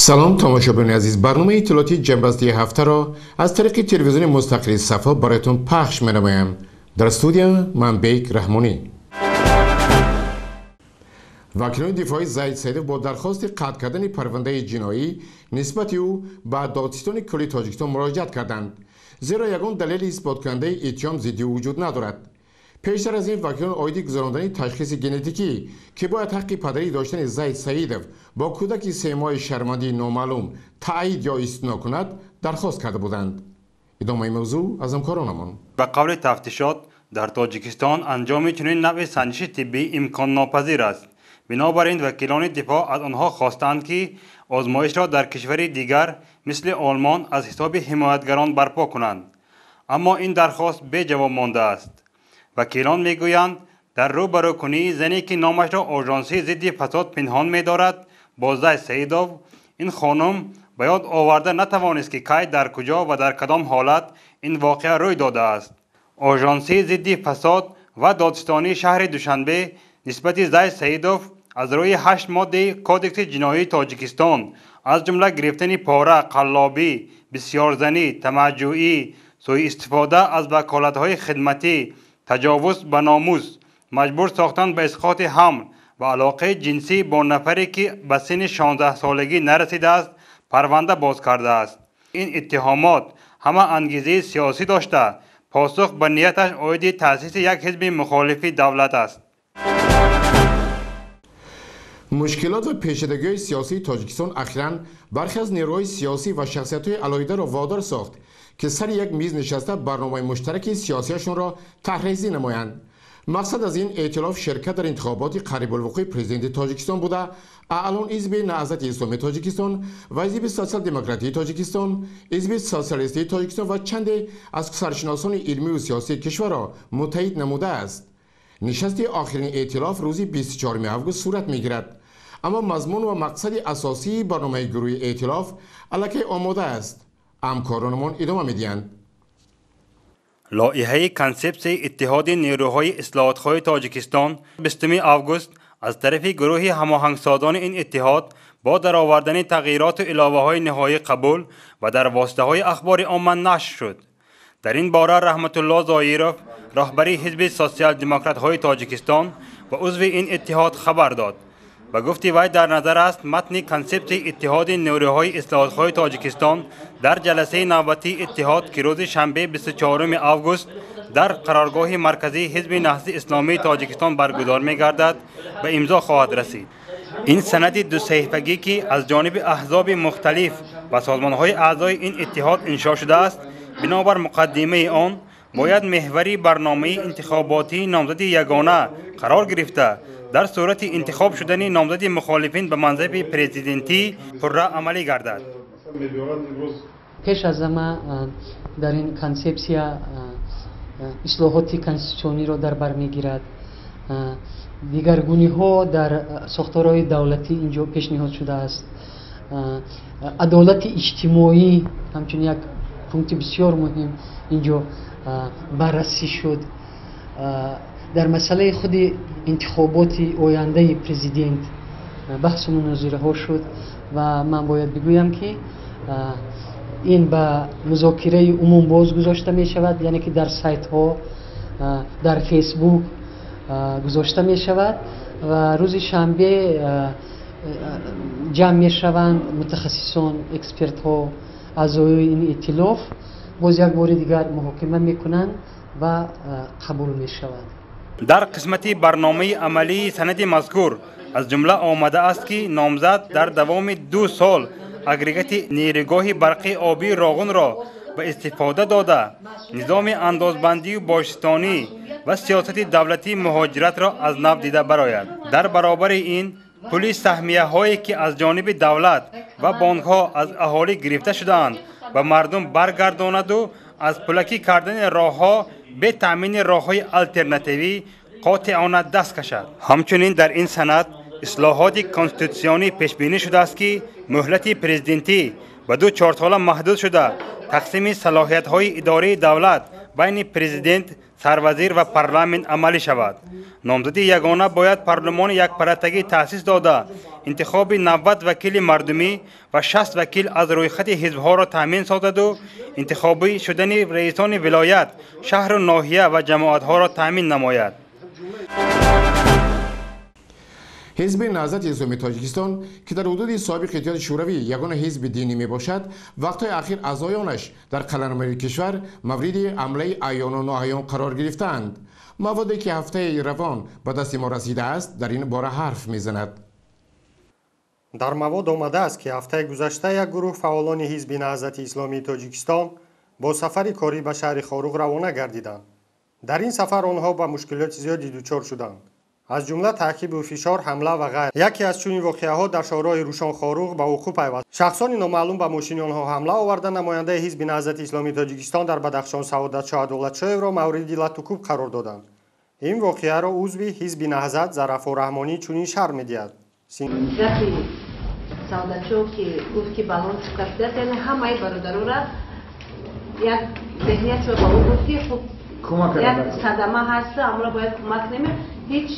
Салом, тамошобинони азиз. Барномаи иттилоотии ҷамъбастии ҳафтаро аз тариқи телевизиони мустақили Сафо бароятон пахш менамоям. Дар студия ман Бек Раҳмонӣ. Вакилони дифои Зайд Саидов бо дархости қатъ кардани парвандаи ҷиноӣ нисбати ӯ ба Додситони кулли Тоҷикистон муроҷиат карданд, зеро ягон далели исботкунандаи иттиҳом зидди ӯ вуҷуд надорад. Пештар аз ин вакилон оиди гузарондани ташхиси генетикӣ, ки бояд ҳаққи падарӣ доштани Зайд Саидов бо кӯдаки семоҳаи шаҳрвандии номаълум таъид ё истисно кунад, дархост карда буданд. Идомаи мавзӯъ аз ҳамкоронамон. Ба қавли тафтишот, дар Тоҷикистон анҷоми чунин навъи санҷиши тиббӣ имконнопазир аст. Бинобар ин вакилони дифоъ аз онҳо хостанд, ки озмоишро дар кишвари дигар мисли Олмон аз ҳисоби ҳимоятгарон барпо кунанд. Аммо ин дархост беҷавоб мондааст. Вакилон мегӯянд, дар рӯбарӯкунии зане, ки номашро Ожонсии зидди фасод пинҳон медорад, бо Зайд Саидов, ин хонум ба ёд оварда натавонист, ки кай, дар куҷо ва дар кадом ҳолат ин воқеа рӯй додааст. Ожонсии зидди фасод ва додситонии шаҳри Душанбе нисбати Зайд Саидов аз рӯи 8 моддаи Кодекси ҷиноии Тоҷикистон, аз ҷумла гирифтани пора, қаллобӣ, бисёрзанӣ, тамаъҷӯӣ, сӯистифода аз ваколатҳои хидматӣ, таҷовуз ба номус, маҷбур сохтан ба исқоти ҳамл ва алоқаи ҷинсӣ бо нафаре, ки ба синни 16-солагӣ нарасидааст, парванда боз кардааст. Ин иттиҳомот ҳама ангезаи сиёсӣ дошта, посух ба нияташ оиди таъсиси як ҳизби мухолифи давлат аст. Мушкилот ва печидагиҳои сиёсии Тоҷикистон ахиран бархе аз нерӯҳои сиёсӣ ва шахсиятҳои алоҳидаро водор сохт, ки сари як миз нишаста барномаи муштараки сиёсияшонро таҳризӣ намоянд. Мақсад аз ин эътилоф ширкат дар интихоботи қарибулвуқӯи президенти Тоҷикистон буда, аълон Ҳизби Наҳзати Исломии Тоҷикистон ва Ҳизби Сотсиал-демократии Тоҷикистон, Ҳизби Социалистии Тоҷикистон ва чанде аз саршиносони илмию сиёсии кишварро муттаҳид намудааст. Нишасти охирини эътилоф рӯзи 24 август сурат мегирад, аммо мазмун ва мақсади асосии барномаи гурӯҳи эътилоф аллакай омода аст. Ҳамкоронамон идома медиҳанд. Лоиҳаи консепсияи Иттиҳоди нерӯҳои ислоҳотхоҳи Тоҷикистон 20 август аз тарафи гурӯҳи ҳамоҳангсозони ин иттиҳод бо даровардани тағйироту иловаҳои ниҳоӣ қабул ва дар воситаҳои ахбори омма нашр шуд. Дар ин бора Раҳматулло Зоиров, роҳбари Ҳизби Сотсиал-демократҳои Тоҷикистон ва узви ин иттиҳод, хабар дод. Ба гуфти вай, дар назар аст матни консепсияи Иттиҳоди нерӯҳои ислоҳотхоҳи Тоҷикистон дар ҷаласаи навбатии иттиҳод, ки рӯзи шанбе 24 август дар қароргоҳи марказии Ҳизби Наҳзати Исломии Тоҷикистон баргузор мегардад, ба имзо хоҳад расид. Ин санади дусаҳифагӣ, ки аз ҷониби аҳзоби мухталиф ва созмонҳои аъзои ин иттиҳод иншо шудааст, бинобар муқаддимаи он бояд меҳвари барномаи интихоботии номзади ягона қарор гирифта, дар сурати интихоб шудани номзади мухолифин ба мансаби президентӣ пурра амалӣ гардад. Пеш аз ҳама дар ин консепсия ислоҳоти конститутсиониро дар бар мегирад, дигаргуниҳо дар сохторҳои давлатӣ инҷо пешниҳод шудааст, адолати иҷтимоӣ ҳамчун як пункти бисёр муҳим инҷо баррасӣ шуд. Дар масъалаи худи интихоботи ояндаи президент баҳсу мунозираҳо шуд ва ман бояд бигӯям, ки ин ба музокираи умум боз гузошта мешавад, яъне ки дар сайтҳо, дар Фейсбук гузошта мешавад ва рӯзи шанбе ҷамъ мешаванд мутахассисон, экспертҳо, аъзои ин иттилоф, боз як бори дигар муҳокима мекунанд ва қабул мешавад. Дар қисмати барномаи амалии санади мазкур аз ҷумла омадааст, ки номзад дар давоми 2 сол агрегати нерӯгоҳи барқи обии Роғунро ба истифода дода, низоми андозбандию боҷситонӣ ва сиёсати давлатии муҳоҷиратро аз нав дида барояд. Дар баробари ин пули саҳмияҳое, ки аз ҷониби давлат ва бонкҳо аз аҳолӣ гирифта шудаанд, ба мардум баргардонаду аз пулакӣ кардани роҳҳо бе таъмини роҳҳои алтернативӣ қотеона даст кашад. Ҳамчунин дар ин санад ислоҳоти конститутсионӣ пешбинӣ шудааст, ки муҳлати президентӣ ба 2 чорсола маҳдуд шуда, тақсими салоҳиятҳои идораи давлат байни президент, сарвазир ва парламент амалӣ шавад. Номзади ягона бояд парлумони якпалатагӣ таъсис дода, интихоби 90 вакили мардумӣ ва 60 вакил аз рӯйхати ҳизбҳоро таъмин созаду интихобӣ шудани раисони вилоят, шаҳру ноҳия ва ҷамоатҳоро таъмин намояд. Ҳизби Наҳзати Исломии Тоҷикистон, ки дар ҳудуди собиқи Иттиҳоди Шӯравӣ ягона ҳизби динӣ мебошад, вақтҳои ахир аъзоёнаш дар қаламрави кишвар мавриди ҳамлаи аёну ноаён қарор гирифтаанд. Маводе ки ҳафтаи равон ба дасти мо расидааст, дар ин бора ҳарф мезанад. Дар мавод омадааст, ки ҳафтаи гузашта як гурӯҳ фаъолони ҳизби Наҳзати Исломии Тоҷикистон бо сафари корӣ ба шаҳри Хоруғ равона гардиданд. Дар ин сафар онҳо ба мушкилоти зиёде дучор шуданд, аз ҷумла таъқибу фишор, ҳамла ва ғайр. Яке аз чунин воқеаҳо дар шоҳроҳи Рӯшон Хоруғ ба вуқӯъ пайваст. Шахсони номаълум ба мошини онҳо ҳамла оварда, намояндаи ҳизби Наҳзати Исломии Тоҷикистон дар Бадахшон Саодатшоҳ Адолатшоевро мавриди латукӯб қарор доданд. Ин воқеаро узви ҳизби Наҳзат Зарафо Раҳмонӣ чунин шарҳ медиҳад. Гапи Саодатшоҳ, ки гуфт, ки балон шукастааст, яъне ҳамаи бародарора як зеҳниятшо ба ӯ буд, ки хуб, як садама ҳаст, амро бояд кӯмак кунем. Ҳеҷ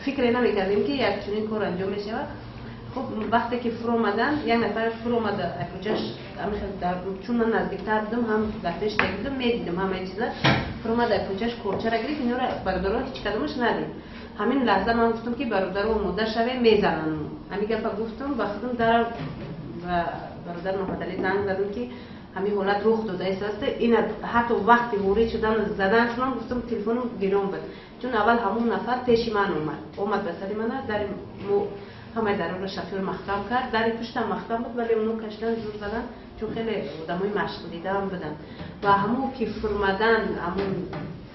фикре намекардем, ки як чунин кор анҷом мешавад. Хуб, вақте ки фуромадан, як нафар фуромада, куҷаш, чун ман наздиктар будам, ҳам дар пеш будам, медидам ҳамаи чиза. Фуромада, куҷаш корчара гирифт, инора бародаро ҳеҷ кадомаш надид. Ҳамин лаҳза ман гуфтам, ки бародаро, омода шавем, мезананд. Ҳамин гапа гуфтам ва худам дар ба бародар Муҳаммадалӣ занг задам, ки ҳамин ҳолат рух додааст. Ина ҳатто вақти ворид шудан, заданшонам, гуфтам, телефонам гирон буд, чун аввал ҳамон нафар пеши ман омад, ба сари мана дари мо, ҳамаи дароро шофёр маҳкам кард, дари пуштам маҳкам буд, вале оно кашидан, зур задан, чун хеле одамои машқдидаам буданд. Ва ҳамон ки фурмадан, ҳамон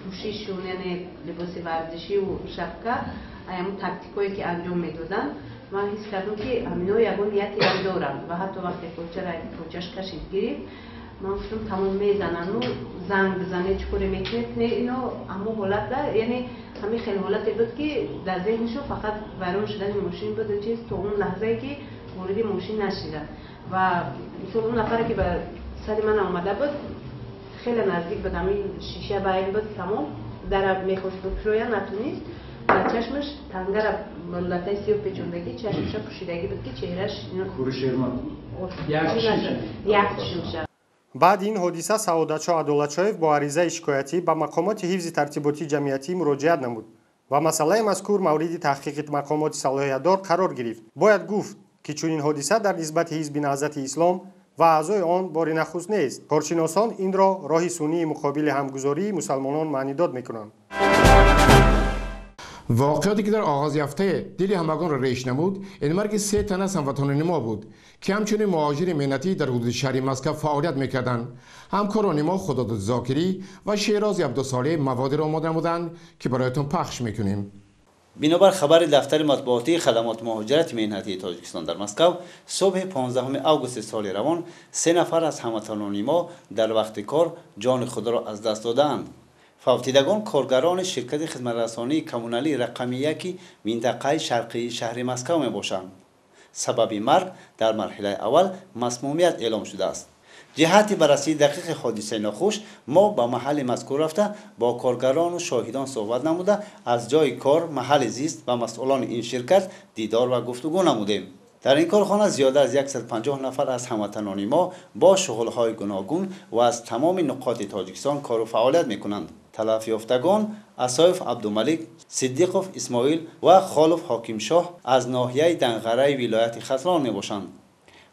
пӯшишун, яъне либоси варзишиву шапка, ҳамон тактикое ки анҷом медоданд, ман ҳис кардам, ки ҳамино ягон нияте ҳам доранд. Ва ҳатто вақте кочара кочаш кашид, гирифт, ман гуфтам, тамом, мезанану занг бизане, чӣ коре мекунед? Не, ино ҳамон ҳолатда, яъне ҳамин хеле ҳолате буд, ки дар зеҳнишон фақат вайрон шудани мошин буд, чиз, то он лаҳзае ки вориди мошин нашида. Ва мисол, он нафаре ки ба сари ман омада буд, хеле наздик буд, ҳамин шиша байн буд, тамом, дара мехост бикушоя, натунист, ва чашмаш тангара латаи сиёҳ печондагӣ, чашмаша пӯшидагӣ буд, ки чеҳраш як чашмша. Баъди ин ҳодиса Саодатшоҳ Адолатшоев бо аризаи шикоятӣ ба мақомоти ҳифзи тартиботии ҷамъиятӣ муроҷиат намуд ва масъалаи мазкур мавриди таҳқиқи мақомоти салоҳиятдор қарор гирифт. Бояд гуфт, ки чунин ҳодиса дар нисбати ҳизби Наҳзати Ислом ва аъзои он бори нахуст нест. Коршиносон инро роҳи сунъии муқобили ҳамгузории мусалмонон маънидод мекунанд. Воқеоте ки дар оғози ҳафта дили ҳамагонро реш намуд, ин марги се тан аз ҳамватанони мо буд, ки ҳамчунин муҳоҷири меҳнатӣ дар ҳудуди шаҳри Москва фаъолият мекарданд. Ҳамкорони мо Худодод Зокирӣ ва Шерози Абдусолеҳ маводеро омода намуданд, ки бароятон пахш мекунем. Бинобар хабари дафтари матбуотии хадамоти муҳоҷирати меҳнатии Тоҷикистон дар Москав, субҳи 15 августи соли равон се нафар аз ҳамватанони мо дар вақти кор ҷони худро аз даст додаанд. Фавтидагон коргарони ширкати хизматрасонии коммуналии рақами яки минтақаи шарқии шаҳри Москав мебошанд. Сабаби марг дар марҳилаи аввал масмумият эълом шудааст. Ҷиҳати баррасии дақиқи ҳодисаи нохуш мо ба маҳалли мазкур рафта, бо коргарону шоҳидон суҳбат намуда, аз ҷойи кор, маҳалли зист ва масъулони ин ширкат дидор ва гуфтугӯ намудем. Дар ин корхона зиёда аз 150 нафар аз ҳамватанони мо бо шуғлҳои гуногун ва аз тамоми нуқоти Тоҷикистон кору фаъолият мекунанд. Талафёфтагон Асоев Абдумалик, Сиддиқов Исмоил ва Холов Ҳокимшоҳ аз ноҳияи Данғараи вилояти Хатлон мебошанд.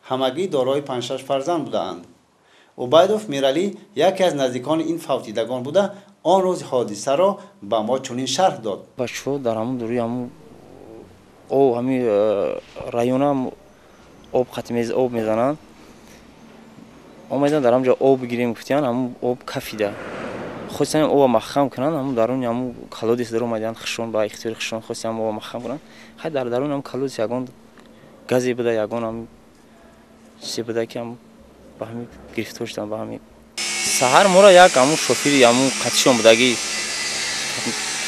Ҳамагӣ дорои 5-6 фарзанд будаанд. Убайдов Миралӣ яке аз наздикони ин фавтидагон буда, он рӯзи ҳодисаро ба мо чунин шарҳ дод. Бачаҳо дар ҳамун дуруи ҳамун об, ҳамин районам об қати об мезананд, омадан дар ҳамҷо об бигирем гуфтиян, ҳамун об кафида, хостиам оба маҳкам кунанд, ҳамун даруни ҳамун колодец дар омадиянд, хишон ба ихтиёри хишон хостиам оба маҳкам кунанд. Хай, дар даруни ҳамун колодец ягон газе буда, ягон ҳам чизе буда, ки ҳам ба ҳамин гирифтор шудам. Ба ҳамин саҳар моро як ҳамун шофири ҳамун қатишон будагӣ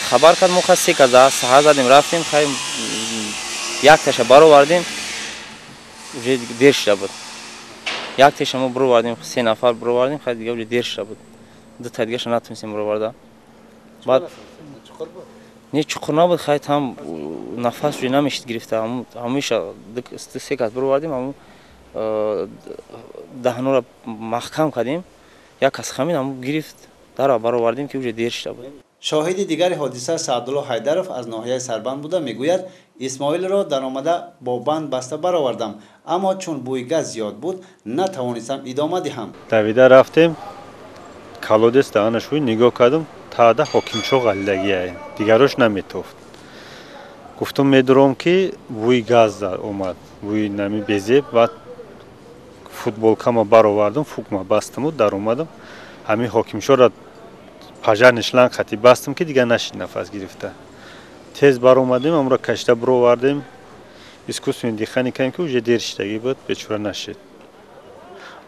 хабар кард. Мо хай се каза саҳар задем, рафтем, хай, якташа баровардем, уже дер шуда буд. Якташа мо баровардем, се нафар баровардем, хай, дига уже дер шуда буд, дута дигаша натонистем бароварда. Баъд не, чуқур набуд, хай там нафас уже намешид гирифта. Ҳамиша се кас бировардем, ҳамун даҳнора маҳкам кардем, як кас хамин ҳамун гирифт, дара баровардем, ки уже дер шуда буд. Шоҳиди дигари ҳодиса Саъдулло Ҳайдаров аз ноҳияи Сарбанд буда, мегӯяд: Исмоилро даромада бо банд баста баровардам, аммо чун бӯи газ зиёд буд, натавонистам идома диҳам. Давида рафтем, колодец даҳана шӯй, нигоҳ кардам, таъда Ҳокимшоҳ ғалидагия, дигарош наметофт. Гуфтум, медуром, ки бӯи газ омад, бӯи нами безеб. Баъд футболкама баровардам, фукма бастаму даромадам, ҳамин Ҳокимшоҳро пожарный шланг хати бастам, ки дигар нашид нафас гирифта. Тез баромадем, амро кашида бировардем, искусственный дыхание кардем, ки уже дер шидагӣ буд, бечора нашид.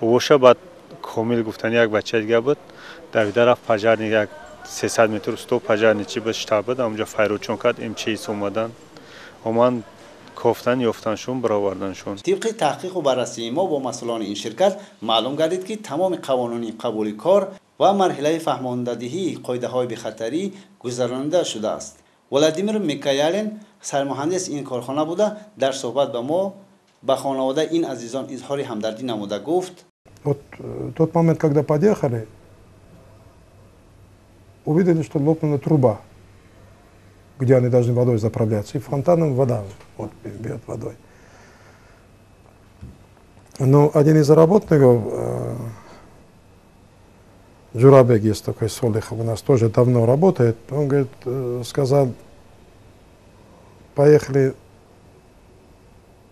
Овоша баъд Комил гуфтани як бачаи дига буд, давида рафт, пожарный як 300 метр усто пожарный чи буд, штаб буд, ҳамонҷо файрочон кард, МЧС омадан, оман, кофтан, ёфтаншон, бароварданшон. Тибқи таҳқиқу баррасии мо бо масъулони ин ширкат маълум гардид, ки тамоми қавонуни қабули кор ва марҳилаи фаҳмондадиҳии қоидаҳои бехатарӣ гузаронида шудааст. Владимир Микаялин сармуҳандис ин корхона буда, дар суҳбат ба мо ба хонаводаи ин азизон изҳори ҳамдардӣ намуда гуфт: Вот тот момент, когда подъехали, увидели, что лопнула труба, где они должны водой заправляться, и фонтаном вода вот, бьет водой. Но один из работников, Джурабек есть такой, Солихов, у нас тоже давно работает, он говорит, сказал: поехали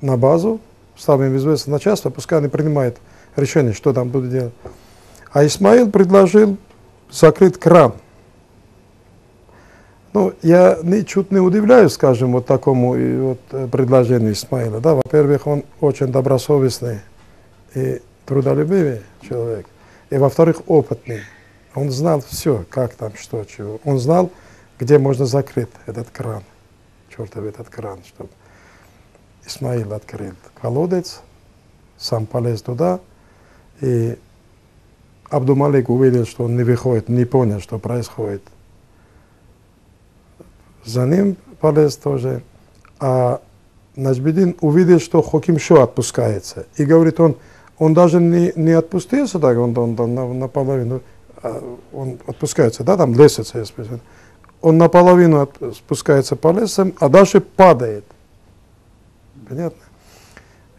на базу, ставим в известность начальство, пускай они принимают решение, что там будут делать. А Исмаил предложил закрыть кран. Ну, я ничуть не удивляюсь, скажем, вот такому вот предложению Исмаила. Да? Во-первых, он очень добросовестный и трудолюбивый человек. И, во-вторых, опытный. Он знал все, как там, что, чего. Он знал, где можно закрыть этот кран, чертов этот кран, чтобы Исмаил открыл колодец, сам полез туда, и Абдумалик увидел, что он не выходит, не понял, что происходит. За ним полез тоже. А Наджбедин увидел, что Хокимшо отпускается. И говорит, он даже не отпустился так, он наполовину, он отпускается, да, там лестница, он наполовину спускается по лестницам, а дальше падает. Понятно?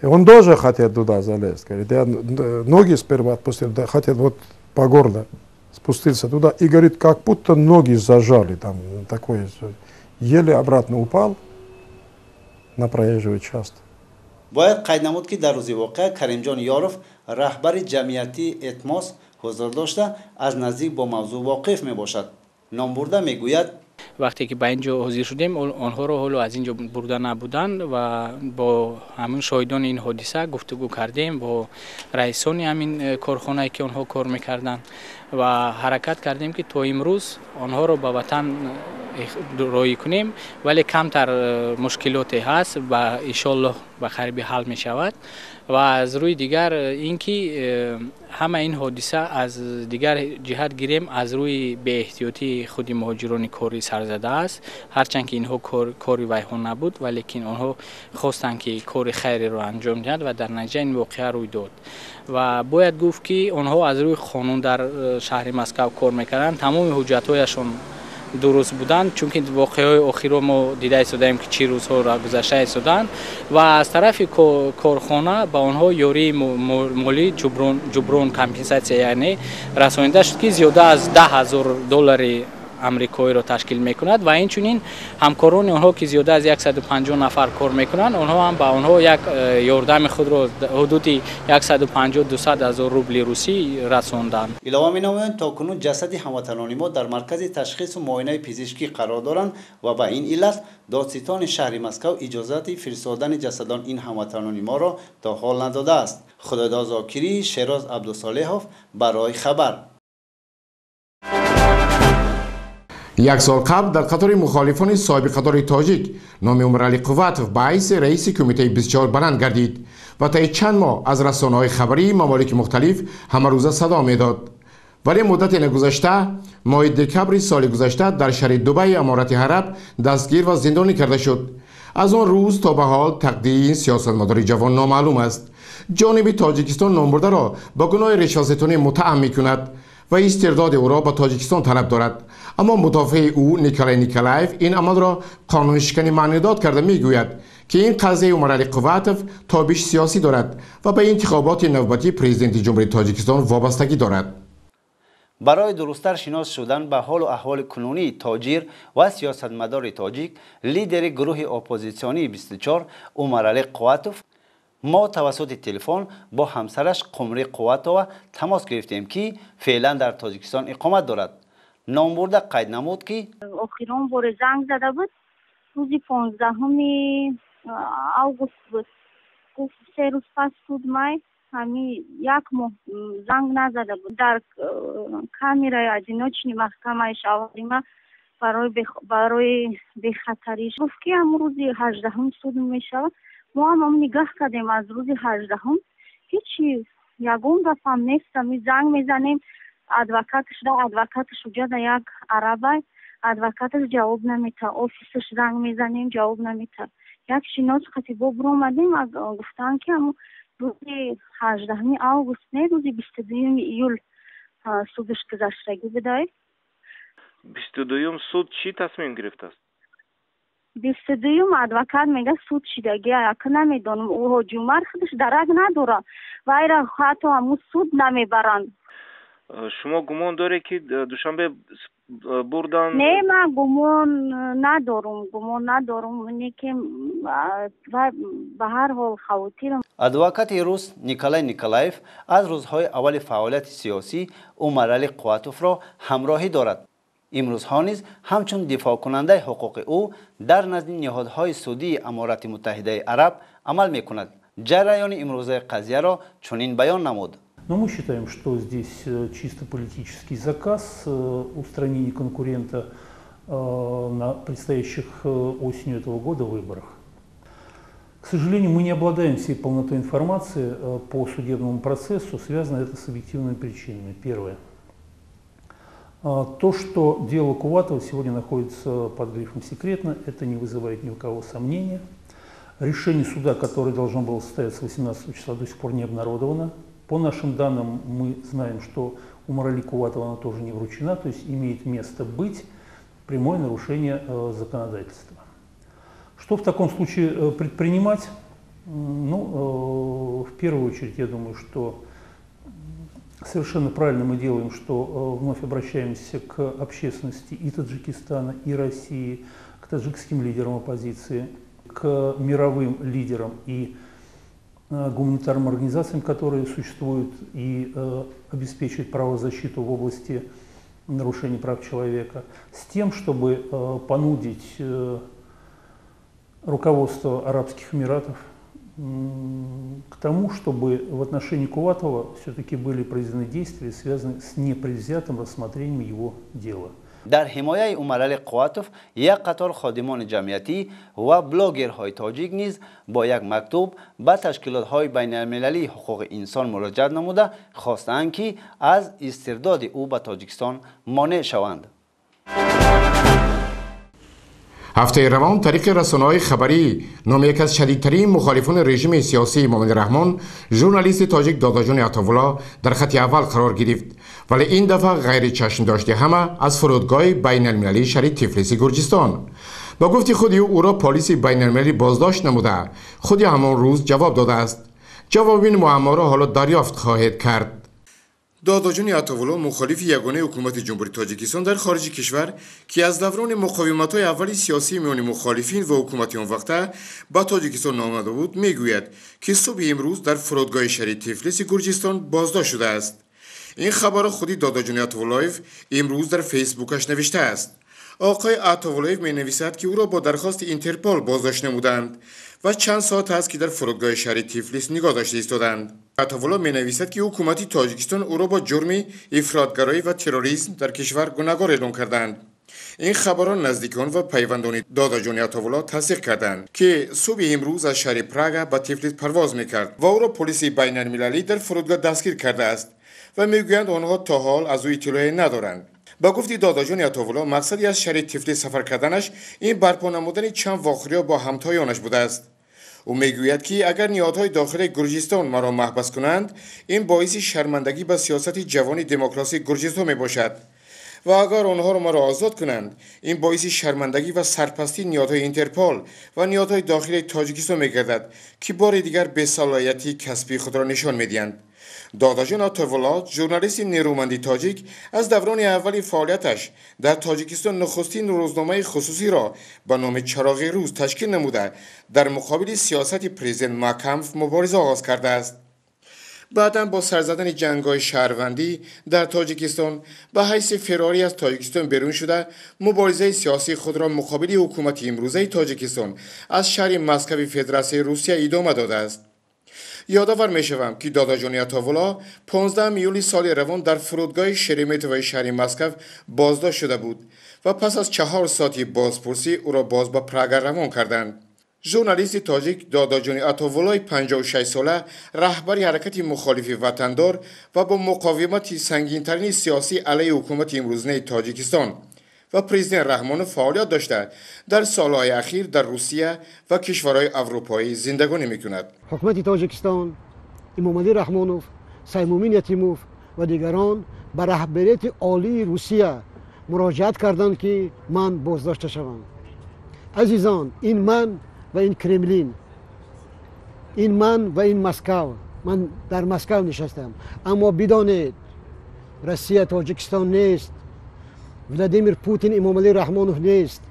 И он тоже хотел туда залезть. Говорит, я ноги сперва отпустил, да, хотел вот по горло спустился туда. И говорит, как будто ноги зажали там, такое, еле обратно упал на проезжую часть. Бояд қайд намуд, ки дар рӯзи воқеа Каримҷон Ёров, раҳбари ҷамъиятии Этмос, ҳузур дошта, аз наздик бо мавзӯъ воқиф мебошад. Номбурда мегӯяд: Вақте ки ба ин ҷо ҳозир шудем, онҳоро ҳоло аз ин ҷо бурда набуданд ва бо ҳамин шоҳидони ин ҳодиса гуфтугӯ кардем, бо раисони ҳамин корхонае, ки онҳо кор мекарданд, ва ҳаракат кардем, ки то имрӯз онҳоро ба ватан роҳӣ кунем, вале камтар мушкилоте ҳаст ва иншоаллоҳ ба қариби ҳал мешавад. Ва аз рӯи дигар ин ки ҳама ин ҳодиса аз дигар ҷиҳат гирем, аз рӯи беэҳтиётии худи муҳоҷирони корӣ сар задааст. Ҳарчанд ки инҳо кори вайҳо набуд, валекин онҳо хостанд, ки кори хайреро анҷом диҳанд ва дар натиҷа ин воқеа рӯй дод. Ва бояд гуфт, ки онҳо аз рӯи қонун дар шаҳри Москав кор мекарданд, тамоми ҳуҷҷатҳояшон дуруст буданд, чунки воқеаҳои охирро мо дида истодаем, ки чӣ рӯзҳоро гузашта истоданд. Ва аз тарафи корхона ба онҳо ёрии молӣ, ҷуброн, компенсатсия яъне, расонида шуд, ки зиёда аз 10 000 доллари амрикоиро ташкил мекунад. Ва инчунин ҳамкорони онҳо, ки зиёда аз 150 нафар кор мекунанд, онҳо ҳам ба онҳо як ёрдами худро ҳудуди 150-200 ҳазор рубли русӣ расонданд. Илова менамоянд, то кунун ҷасади ҳамватанони мо дар маркази ташхису муоинаи пизишкӣ қарор доранд ва ба ин иллат додситони шаҳри Москав иҷозати фиристодани ҷасадон ин ҳамватанони моро то ҳол надодааст. Худодод Зокирӣ, Шероз Абдусолеҳов барои хабар. Як сол қабл дар қатори мухолифони собиқадори тоҷик номи Умаралӣ Қувватов ба ҳайси раиси кумитаи 24 баланд гардид ва таи чанд моҳ аз расонаҳои хабарии мамолики мухталиф ҳамарӯза садо медод. Вале муддате нагузашта, моҳи декабри соли гузашта дар шаҳри Дубайи Аморати Араб дастгир ва зиндонӣ карда шуд. Аз он рӯз то ба ҳол тақдири ин сиёсатмадори ҷавон номаълум аст. Ҷониби Тоҷикистон номбурдаро ба гуноҳи решваситонӣ муттаҳам мекунад ва истирдоди ӯро ба Тоҷикистон талаб дорад. Аммо мудофеи ӯ Николай Николаев ин амалро қонуншиканӣ маънидод карда мегӯяд, ки ин қазияи Умаралӣ Қувватов тобиши сиёсӣ дорад ва ба интихоботи навбатии президенти Ҷумҳурии Тоҷикистон вобастагӣ дорад. Барои дурусттар шинос шудан ба ҳолу аҳволи кунунии тоҷир ва сиёсатмадори тоҷик, лидери гурӯҳи оппозитсионии 24 Умаралӣ Қувватов, мо тавассути телефон бо ҳамсараш Қумрӣ Қувватова тамос гирифтем, ки феълан дар Тоҷикистон иқомат дорад. Номбурда қайд намуд, ки охирон боре занг зада буд, рӯзи 15 август буд. Гуфт 3 рӯз пас суд май, ҳами як моҳ занг назада буд. Дар камераи одиночный маҳкамаи шавҳарима барои бехатарӣ гуфт, ки ҳамун рӯзи 18 суд мешавад. Мо ҳам ҳам нигаҳ кардем, аз рӯзи 18 ҳечи ягон гапам нест. Ами занг мезанем адвокаташ да, адвокаташ уҷада як арабай, адвокаташ ҷавоб намета, офисаш занг мезанем ҷавоб намета. Як шинос қати бо биромадем, гуфтанд, ки ҳамун рӯзи 18 август не, рӯзи 22 июл судаш гузаштагӣ будай. 22-юм суд чӣ тасмим гирифтааст? 22-юм адвокат мега суд шидагӣ, ака намедонам. Ӯ Ҳоҷи Умар худаш дарак надорад, вайра ҳатто ҳамун суд намебаранд. Шумо гумон доред, ки Душанбе бурдан? Не, ман гумон надорум, гумон надорум, не ки ба ҳар ҳол хавотирам. Адвокати рус Николай Николаев аз рӯзҳои аввали фаъолияти сиёсӣ Умаралӣ Қувватовро ҳамроҳӣ дорад. Имрӯзҳо низ ҳамчун дифоъкунандаи ҳуқуқи ӯ дар назди ниҳодҳои судии Аморати Муттаҳидаи Араб амал мекунад. Ҷараёни имрӯзаи қазияро чунин баён намуд. Но мы считаем, что здесь чисто политический заказ, устранение конкурента на предстоящих осенью этого года выборах. К сожалению, мы не обладаем всей полнотой информации по судебному процессу, связано это с объективными причинами. Первое. То, что дело Куватова сегодня находится под грифом «секретно», это не вызывает ни у кого сомнения. Решение суда, которое должно было состояться 18 числа, до сих пор не обнародовано. По нашим данным, мы знаем, что Умарали Куватова она тоже не вручена, то есть имеет место быть прямое нарушение законодательства. Что в таком случае предпринимать? Ну, в первую очередь, я думаю, что совершенно правильно мы делаем, что вновь обращаемся к общественности и Таджикистана, и России, к таджикским лидерам оппозиции, к мировым лидерам и гуманитарным организациям, которые существуют и обеспечивают правозащиту в области нарушений прав человека, с тем, чтобы понудить руководство Арабских Эмиратов к тому, чтобы в отношении Куватова все-таки были произведены действия, связанные с непредвзятым рассмотрением его дела. Дар ҳимояи Умаралӣ Қувватов як қатор ходимони ҷамъиятӣ ва блогерҳои тоҷик низ бо як мактуб ба ташкилотҳои байналмилалии ҳуқуқи инсон муроҷиат намуда, хостаанд, ки аз истирдоди ӯ ба Тоҷикистон монеъ шаванд. Ҳафтаи равон тариқи расонаҳои хабарӣ номи яке аз шадидтарин мухолифони режими сиёсии Эмомалӣ Раҳмон, журналисти тоҷик Додоҷони Атовулло, дар хати аввал қарор гирифт. Вале ин дафъа ғайричашмдошти ҳама аз фурудгоҳи байналмилалии шаҳри Тифлиси Гурҷистон. Ба гуфти худи ӯ, ӯро полиси байналмилалӣ боздошт намуда, худи ҳамон рӯз ҷавоб додааст. Ҷавоби ин муамморо ҳоло дарёфт хоҳед кард. Додоҷони Атовулло, мухолифи ягонаи ҳукумати Ҷумҳурии Тоҷикистон дар хориҷи кишвар, ки аз даврони муқовиматҳои аввали сиёсӣ миёни мухолифин ва ҳукумати он вақта ба Тоҷикистон наомада буд, мегӯяд, ки субҳи имрӯз дар фурудгоҳи шаҳри Тифлиси Гурҷистон боздошт шудааст. Ин хабарро худи Додоҷони Атовуллоев имрӯз дар фейсбукаш навиштааст. Оқои Атовуллоев менависад, ки ӯро бо дархости Интерпол боздошт намуданд ва чанд соат аст, ки дар фурудгоҳи шаҳри Тифлис нигоҳ дошта истоданд. Атовулло менависад, ки ҳукумати Тоҷикистон ӯро бо ҷурми ифротгароӣ ва терроризм дар кишвар гунаҳгор эълон карданд. Ин хабарро наздикон ва пайвандони Додоҷони Атовулло тасдиқ карданд, ки субҳи имрӯз аз шаҳри Прага ба Тифлис парвоз мекард ва ӯро полиси байналмилалӣ дар фурудгоҳ дастгир кардааст. و میگویند آنها تا حال از او اطلاعی ندارند. با گفتی داداجان عطاالله مقصدی از شهر تفلیس سفر کردنش این برپا نمودن چند واخوری با همتایانش بوده است. او میگوید که اگر نهادهای داخل گرجستان مرا محبس کنند این باعث شرمندگی به سیاست جوان دموکراسی گرجستان میباشد و اگر آنها را مرا آزاد کنند این باعث شرمندگی و سرپستی نهادهای اینترپل و نهادهای داخل تاجیکستان میگردد که بار دیگر بی‌صلاحیتی کسبی خود را نشان میدهند. داداجان عطاالله ژورنالیست نیرومندی تاجیک از دوران اول فعالیتش در تاجیکستان نخستین روزنامه خصوصی را به نام چراغ روز تشکیل نموده در مقابل سیاست پرزیدنت مکمف مبارزه آغاز کرده است. بعداً با سرزدن جنگ‌های شهروندی در تاجیکستان به حیث فراری از تاجیکستان بیرون شده مبارزه سیاسی خود را مقابل حکومت امروزه تاجیکستان از شهر مسکو فدراسیون روسیه ادامه داده است. یادآور می‌شوم که داداجان عطاالله 15 یولی سال روان در فرودگاه شرمتوی شهر مسکو بازداشت شده بود و پس از 4 ساعت بازپرسی او را باز به پراگ روان کردند. ژورنالیست تاجیک داداجان عطاالله 56 ساله رهبر حرکت مخالف وطندار و با مقاومت سنگین‌ترین سیاسی علیه حکومت امروزه تاجیکستان و پرزیدنت رحمان فعالیت داشته در سالهای اخیر در روسیه و کشورهای اروپایی زندگانی میکند. حکومت تاجیکستان، امامعلی رحمانوف، سیمومین یتیموف و دیگران به رهبریت عالی روسیه مراجعت کردند که من بازداشته شوم. عزیزان، این من و این کرملین، این من و این مسکو، من در مسکو نشستم، اما بدانید روسیه تاجیکستان نیست، ولادیمیر پوتین امامعلی رحمانوف نیست.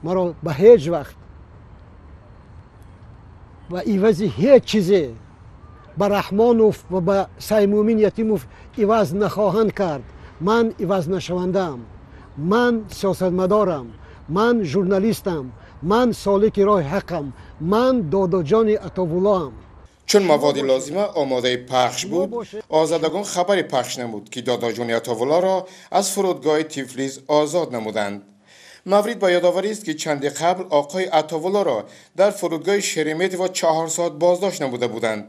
مرا به هیچ وقت و عوض هیچ چیزی به رحمانوف و به سیمومین یتیموف عوض نخواهند کرد. من عوض نشوندم، من سیاستمدارم، من ژورنالیستم، من سالک راه حقم، من داداجان عطاالله. چون مواد لازمه آماده پخش بود، آزادگان خبری پخش نمود که داداجان عطاالله را از فرودگاه تفلیس آزاد نمودند. مورد با یادآوری است که چندی قبل آقای عطاالله را در فرودگاه شرمتیو 4 ساعت بازداشت نموده بودند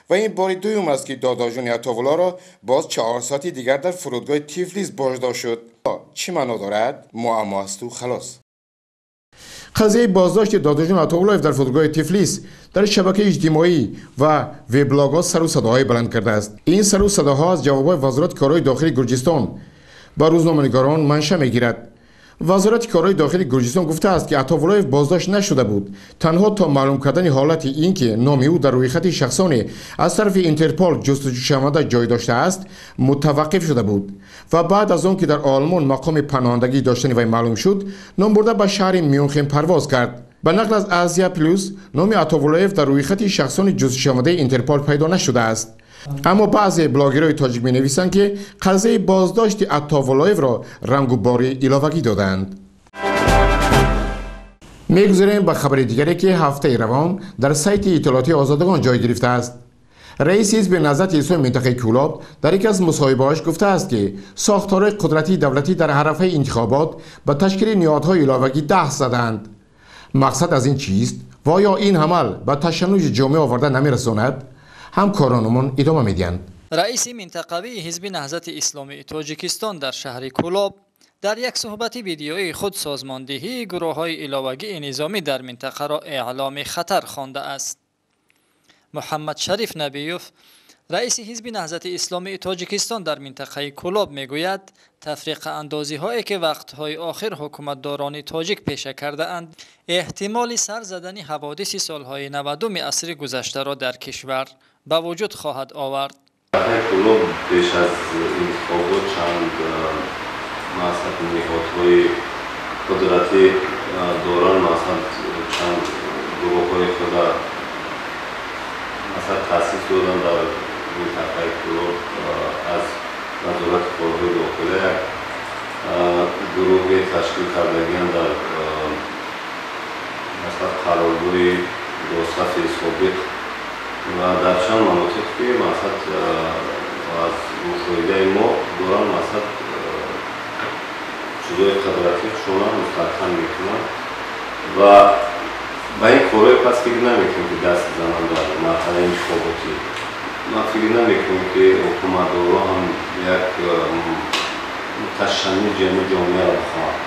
و این بار دوم است که داداجان عطاالله را باز 4 ساعت دیگر در فرودگاه تفلیس بازداشت شد. چی معنا دارد؟ معما است و خلاص. قضیه بازداشت داداجان عطاالله در فرودگاه تفلیس در شبکه اجتماعی و وبلاگ‌ها سر و صداهای بلند کرده است. این سر و صداها از جوابهای وزارت کارهای داخلی گرجستان به روزنامه‌نگاران منشأ می‌گیرد. وزارت کارهای داخلی گرجستان گفته است که عطاالله بازداشت نشده بود، تنها تا معلوم کردن حالت این که نام او در رویخط شخصانی از طرف اینترپل جستجو شونده جای داشته است متوقف شده بود و بعد از آن که در آلمان مقام پناهندگی داشتن وی معلوم شد، نام برده به شهر میونخن پرواز کرد. به نقل از آسیا پلوس، نام عطاالله در رویخط شخصان جستجو شونده اینترپل پیدا نشده است. اما بعضی بلاگرهای تاجیک می نویسند که قضیه بازداشت عطاالله را رنگ و باری علاوگی دادند. میگذریم به خبر دیگری که هفته روان در سایت اطلاعاتی آزادگان جای گرفته است. رئیس حزب نهضت اسلامی منطقه کولاب در یکی از مصاحبه‌هاش گفته است که ساختارهای قدرتی دولتی در عرفه انتخابات به تشکیل نهادهای علاوگی دست زدند. مقصد از این چیست و آیا این عمل به تشنج جامعه آورده نمیرساند؟ همکارانمون ادامه میدهند. رئیس منطقوی حزب نهضت اسلامی تاجیکستان در شهر کولاب در یک صحبت ویدیویی خود سازماندهی گروه‌های علاوگی نظامی در منطقه را اعلام خطر خوانده است. محمد شریف نبیوف رئیس حزب نهضت اسلامی تاجیکستان در منطقه کولاب میگوید تفریق اندازی هایی که وقتهای آخر حکومتداران تاجیک پیشه کرده اند احتمال سر زدن حوادث سالهای 90 عصر گذشته را در کشور به وجود خواهد آورد. کولاب پیش از انتخابات چند مثلا نهادهای قدرتی داران، مثلا چند گروه‌های خود مثلا تأسیس دادن در منطقه کولاب از وزارت کارهای داخلی یک گروه تشکیل کردگیان در مثلا قرارگاه دو صف سابق و در چند مناطق که مثلا از مشاهده ما دارن مثلا چیزای قدرتی شما مستحکم میکنن و با این کارهای پس فکر نمیکنیم که دست زنن در مرحله انتخاباتی. Ман фикр намекунам, ки ҳукуматдорон ҳам як ташаннуҷ ҷомеаро бихоҳанд.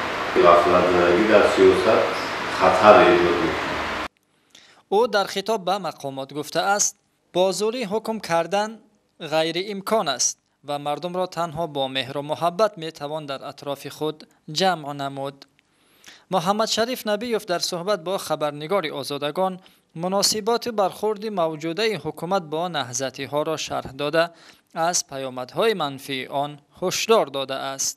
Ғафлатзадагӣ дар сиёсат хатар эҷод мекунад. Ӯ дар хитоб ба мақомот гуфтааст, бо зӯрӣ ҳукм кардан ғайриимкон аст ва мардумро танҳо бо меҳру муҳаббат метавон дар атрофи худ ҷамъ намуд. Муҳаммадшариф Набиёв дар суҳбат бо хабарнигори Озодагон муносиботи бархурди мавҷудаи ҳукумат бо наҳзатиҳоро шарҳ дода, аз паёмадҳои манфии он ҳушдор додааст.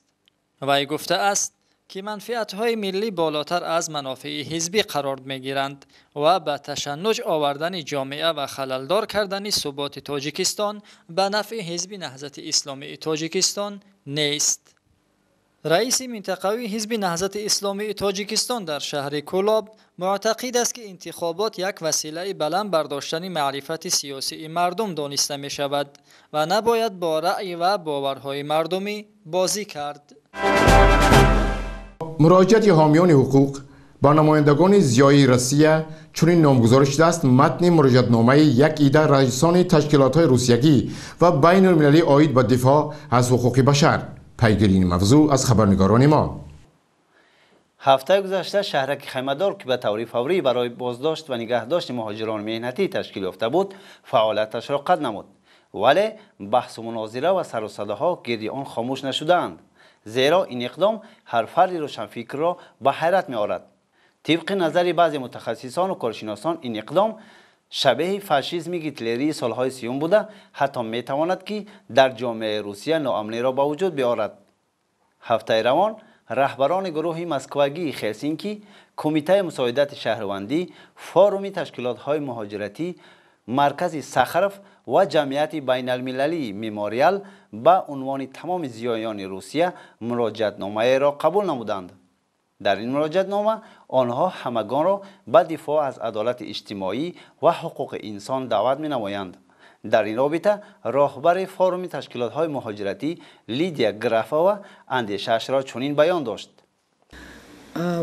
Вай гуфтааст, ки манфиатҳои миллӣ болотар аз манофеи ҳизбӣ қарор мегиранд ва ба ташаннуҷ овардани ҷомеа ва халалдор кардани суботи Тоҷикистон ба нафъи Ҳизби Наҳзати Исломии Тоҷикистон нест. Раиси минтақавии Ҳизби Наҳзати Исломии Тоҷикистон дар шаҳри Кӯлоб муътақид аст, ки интихобот як василаи баланд бардоштани маърифати сиёсии мардум дониста мешавад ва набояд бо раъй ва боварҳои мардумӣ бозӣ кард. Муроҷиати ҳомиёни ҳуқуқ ба намояндагони зиёии Россия чунин номгузорӣ шудааст: матни муроҷиатномаи як ида раисони ташкилотҳои русиягӣ ва байнулмилалӣ оид ба дифоъ аз ҳуқуқи башар. Пайгири ин мавзӯъ аз хабарнигорони мо. Ҳафтаи гузашта шаҳраки Хаймадор, ки ба таври фаврӣ барои боздошт ва нигаҳдошти муҳоҷирони меҳнатӣ ташкил ёфта буд, фаъолияташро қатъ намуд, вале баҳсу мунозира ва сару садоҳо гирди он хомӯш нашудаанд, зеро ин иқдом ҳар фарди рӯшанфикрро ба ҳайрат меорад. Тибқи назари баъзе мутахассисону коршиносон, ин иқдом шабеҳи фашизми гитлерии солҳои 30-ум буда, ҳатто метавонад, ки дар ҷомеаи Русия ноамниро ба вуҷуд биорад. Ҳафтаи равон раҳбарони гурӯҳи Москвагии Хелсинки, Кумитаи мусоидати шаҳрвандӣ, Форуми ташкилотҳои муҳоҷиратӣ, Маркази Сахаров ва Ҷамъияти байналмилалии Мемориал ба унвони тамоми зиёёни Русия муроҷиатномаеро қабул намуданд. Дар ин муроҷиатнома онҳо ҳамагонро ба дифоъ аз адолати иҷтимоӣ ва ҳуқуқи инсон даъват менамоянд. Дар ин робита роҳбари Форуми ташкилотҳои муҳоҷиратӣ Лидия Графова андешаашро чунин баён дошт.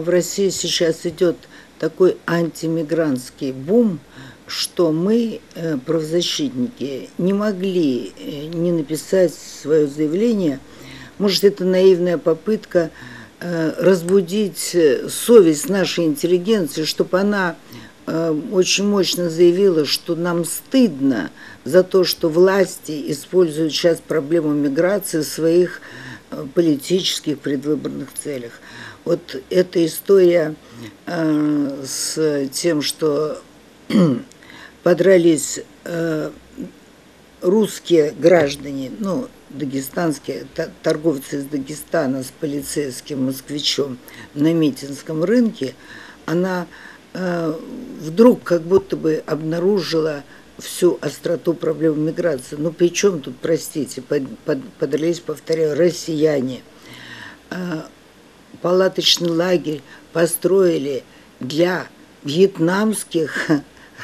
В России сейчас идет такой антимигрантский бум, что мы, правозащитники, не могли не написать свое заявление. Может, это наивная попытка разбудить совесть нашей интеллигенции, чтобы она очень мощно заявила, что нам стыдно за то, что власти используют сейчас проблему миграции в своих политических предвыборных целях. Вот эта история с тем, что подрались русские граждане, ну, дагестанские торговцы из Дагестана с полицейским москвичом на Митинском рынке, она вдруг как будто бы обнаружила всю остроту проблемы миграции. Ну, при чем тут, простите, подрались, повторяю, россияне. Палаточный лагерь построили для вьетнамских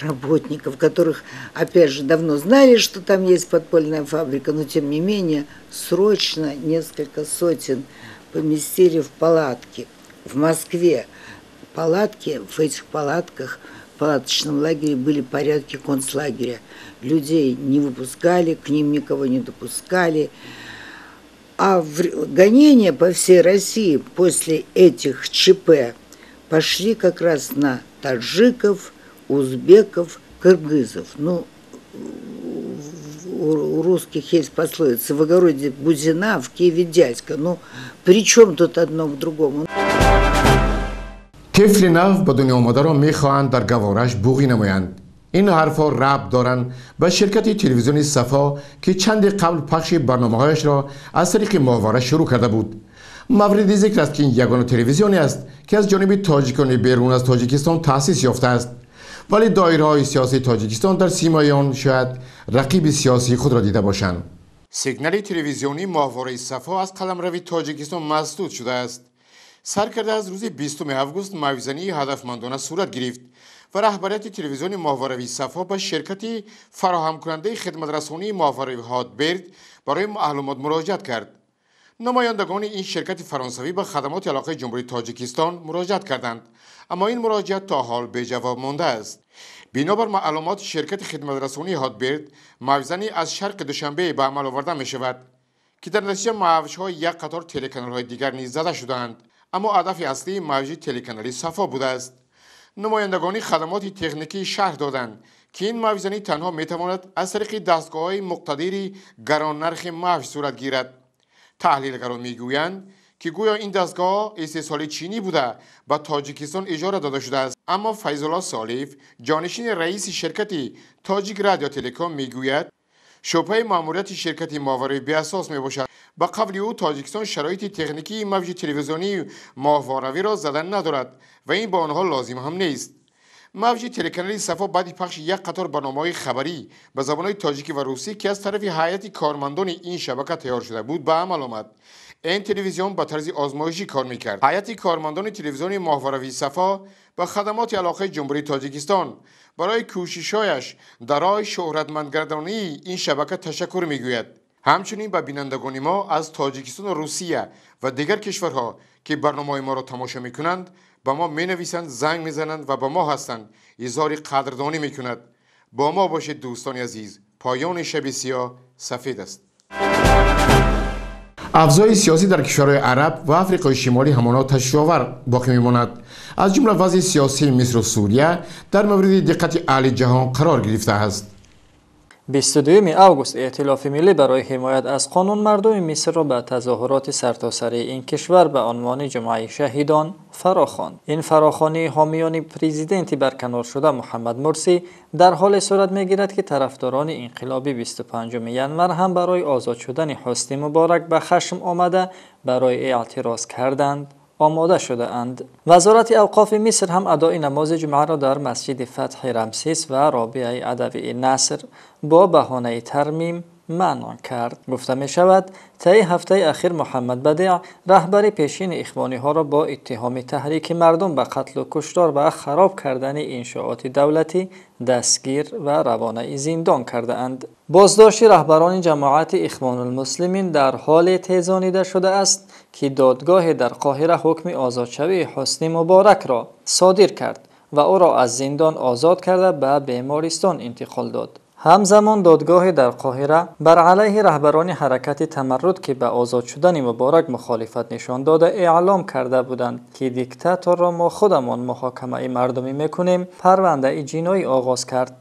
работников, которых, опять же, давно знали, что там есть подпольная фабрика, но, тем не менее, срочно несколько сотен поместили в палатки. В Москве палатки, в этих палатках, в палаточном лагере были порядки концлагеря. Людей не выпускали, к ним никого не допускали. А гонения по всей России после этих ЧП пошли как раз на таджиков, узбеков, кыргызов. Ну, у русских есть пословица: в огороде бузина, в Киеве дядька. Ну, при чем тут одно к другому? Тифли нав ба дунё омадаро мехоҳанд дар гаҳворааш буғӣ намоянд. Ин ҳарфҳо рабт доранд ба ширкати телевизиони Сафо, ки чанде қабл пахши барномаҳояшро аз тариқи моҳвора шурӯъ карда буд. Мавриди зикр аст, ки ин ягона телевизионе аст, ки аз ҷониби тоҷикони берун аз Тоҷикистон таъсис ёфтааст, вале доираҳои сиёсии Тоҷикистон дар симои он шояд рақиби сиёсии худро дида бошанд. Сигнали телевизионии моҳвораи Сафо аз қаламрави Тоҷикистон масдуд шудааст. Сар карда аз рӯзи 20 август мавзании ҳадафмандона сурат гирифт ва раҳбарияти телевизиони моҳворави Сафо ба ширкати фароҳамкунандаи хидматрасонии моҳворави Ҳотберд барои маълумот муроҷиат кард. Намояндагони ин ширкати фаронсавӣ ба хадамоти алоқаи Ҷумҳурии Тоҷикистон муроҷиат карданд, аммо ин муроҷиат то ҳол беҷавоб мондааст. Бинобар маълумоти ширкати хидматрасонии Ҳотберд, мавзанӣ аз шарқи Душанбе ба амал оварда мешавад, ки дар натиҷа мавҷҳои як қатор телеканалҳои дигар низ зада шудаанд, аммо ҳадафи аслии мавҷи телеканали Сафо будааст. Намояндагони хадамоти техникӣ шарҳ доданд, ки ин мавҷзанӣ танҳо метавонад аз тариқи дастгоҳҳои муқтадири гароннархи мавҷ сурат гирад. Таҳлилгарон мегӯянд, ки гӯё ин дастгоҳ истеҳсоли чинӣ буда ба Тоҷикистон иҷора дода шудааст. Аммо Файзулло Солиев, ҷонишини раиси ширкати Тоҷик Радио Телеком, мегӯяд, шубҳаи маъмурияти ширкати моҳвораӣ беасос мебошад. Ба қавли ӯ, Тоҷикистон шароити техникии мавҷи телевизионии моҳворавиро задан надорад ва ин ба онҳо лозим ҳам нест. Мавҷи телеканали Сафо баъди пахши як қатор барномаҳои хабарӣ ба забонҳои тоҷикӣ ва русӣ, ки аз тарафи ҳайати кормандони ин шабака тайёр шуда буд, ба амал омад. Ин телевизион ба тарзи озмоишӣ кор мекард. Ҳайати кормандони телевизиони моҳворавии Сафо ба хадамоти алоқаи Ҷумҳурии Тоҷикистон барои кӯшишҳояш дар роҳи шӯҳратмандгардонии ин шабака ташаккур мегӯяд. Ҳамчунин ба бинандагони мо аз Тоҷикистону Русия ва дигар кишварҳо, ки барномаҳои моро тамошо мекунанд, ба мо менависанд, занг мезананд ва ба мо ҳастанд, изҳори қадрдонӣ мекунад. Бо мо бошед, дӯстони азиз. Поёни шаби сиёҳ сафед аст. Авзои сиёсӣ дар кишварҳои араб ва Африқои Шимолӣ ҳамоно ташвишовар боқӣ мемонад. Аз ҷумла вазъи сиёсии Мисру Сурия дар мавриди диққати аҳли ҷаҳон қарор гирифтааст. 22 август Эътилофи миллӣ барои ҳимоят аз қонун мардуми Мисрро ба тазоҳуроти сартосарии ин кишвар ба унвони Ҷумъаи шаҳидон фарохонд. Ин фарохонии ҳомиёни президенти барканоршуда Муҳаммад Мурсӣ дар ҳоле сурат мегирад, ки тарафдорони инқилоби 25 январ ҳам барои озод шудани Ҳусни Муборак ба хашм омада барои эътироз карданд омода шудаанд. Вазорати авқофи Миср ҳам адои намози ҷумъаро дар масҷиди Фатҳи Рамсис ва Робиаи Адавии Наср бо баҳонаи тармим манъ кард. Гуфта мешавад, таи ҳафтаи ахир Муҳаммад Бадеъ, раҳбари пешини ихвониҳоро бо иттиҳоми таҳрики мардум ба қатлу куштор ва хароб кардани иншооти давлатӣ дастгир ва равонаи зиндон кардаанд. Боздошти раҳбарони ҷамоати Ихвонулмуслимин дар ҳоле тезонида шудааст, ки додгоҳе дар Қоҳира ҳукми озодшавии Ҳусни Муборакро содир кард ва ӯро аз зиндон озод карда ба бемористон интиқол дод. Ҳамзамон додгоҳе дар Қоҳира бар алайҳи раҳбарони ҳаракати Тамарруд, ки ба озод шудани Муборак мухолифат нишон дода, эълом карда буданд, ки диктаторро мо худамон муҳокимаи мардумӣ мекунем, парвандаи ҷиноӣ оғоз кард.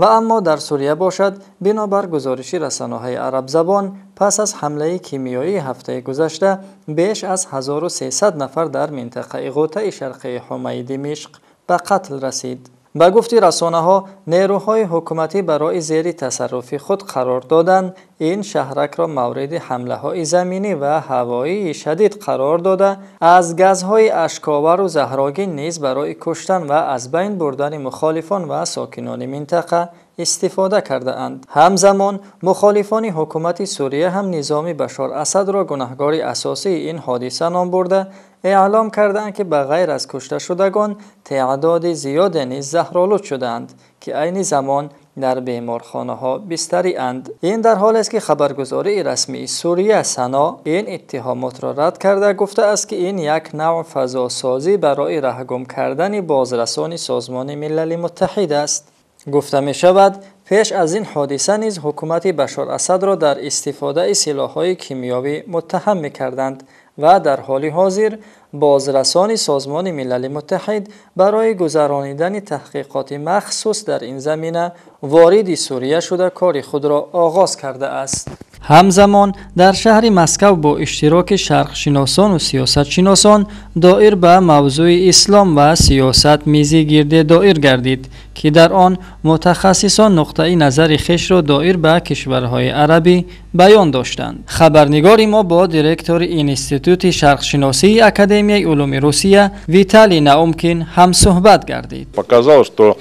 Ва аммо дар Сурия бошад, бинобар гузориши расонаҳои арабзабон, пас аз ҳамлаи кимиёии ҳафтаи гузашта беш аз 1300 нафар дар минтақаи Ғутаи шарқии Ҳумаи Димишқ ба қатл расид. Ба гуфти расонаҳо, нерӯҳои ҳукуматӣ барои зери тасарруфи худ қарор додан ин шаҳракро мавриди ҳамлаҳои заминӣ ва ҳавоии шадид қарор дода, аз газҳои ашковару заҳрогин низ барои куштан ва аз байн бурдани мухолифон ва сокинони минтақа истифода кардаанд. Ҳамзамон мухолифони ҳукумати Сурия ҳам низоми Башор Асадро гунаҳгори асосии ин ҳодиса ном бурда, эълом кардаанд, ки ба ғайр аз кушташудагон теъдоди зиёде низ заҳролуд шудаанд, ки айни замон дар беморхонаҳо бистарианд. Ин дар ҳолест, ки хабаргузории расмии Сурия Сано ин иттиҳомотро рад карда гуфтааст, ки ин як навъ фазосозӣ барои раҳгум кардани бозрасони Созмони Милали Муттаҳид аст. Гуфта мешавад, пеш аз ин ҳодиса низ ҳукумати Башор Асадро дар истифодаи силоҳҳои кимиёвӣ муттаҳам мекарданд ва дар ҳоли ҳозир бозрасони Созмони Милали Муттаҳид барои гузаронидани таҳқиқоти махсус дар ин замина вориди Сурия шуда кори худро оғоз кардааст. Ҳамзамон дар шаҳри Москав бо иштироки шарқшиносону сиёсатшиносон доир ба мавзӯи ислом ва сиёсат мизи гирде доир гардид, ки дар он мутахассисон нуқтаи назари хешро доир ба кишварҳои арабӣ баён доштанд. Хабарнигори мо бо директори Институти шарқшиносии Академияи улуми Русия Виталий Наумкин ҳамсӯҳбат гардид. Показал, что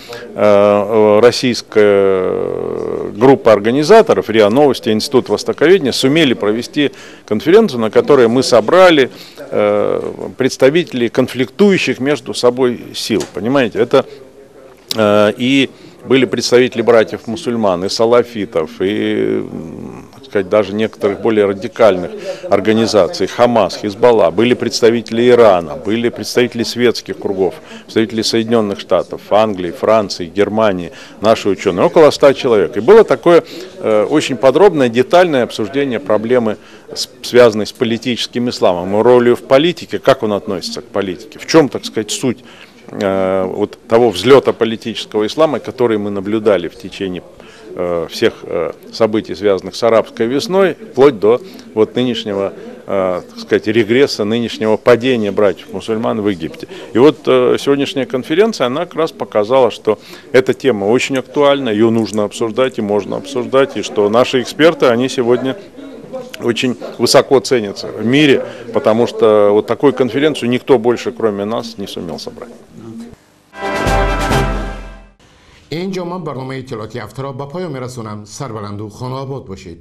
российская группа организаторов РИА Новости, Институт Востоковедения сумели провести конференцию, на которой мы собрали представителей конфликтующих между собой сил. Понимаете, это и были представители братьев-мусульман, и салафитов, и сказать, даже некоторых более радикальных организаций, Хамас, Хизбалла, были представители Ирана, были представители светских кругов, представители Соединенных Штатов, Англии, Франции, Германии, наши ученые, около 100 человек. И было такое очень подробное, детальное обсуждение проблемы, связанной с политическим исламом, ролью в политике, как он относится к политике, в чем, так сказать, суть вот того взлета политического ислама, который мы наблюдали в течение всех событий, связанных с арабской весной, вплоть до вот нынешнего, так сказать, регресса, нынешнего падения братьев-мусульман в Египте. И вот сегодняшняя конференция, она как раз показала, что эта тема очень актуальна, ее нужно обсуждать и можно обсуждать, и что наши эксперты, они сегодня очень высоко ценятся в мире, потому что вот такую конференцию никто больше, кроме нас, не сумел собрать. Инҷо ман барномаи иттилоотии ҳафтаро ба поён мерасонам. Сарбаланду хонаобод бошед.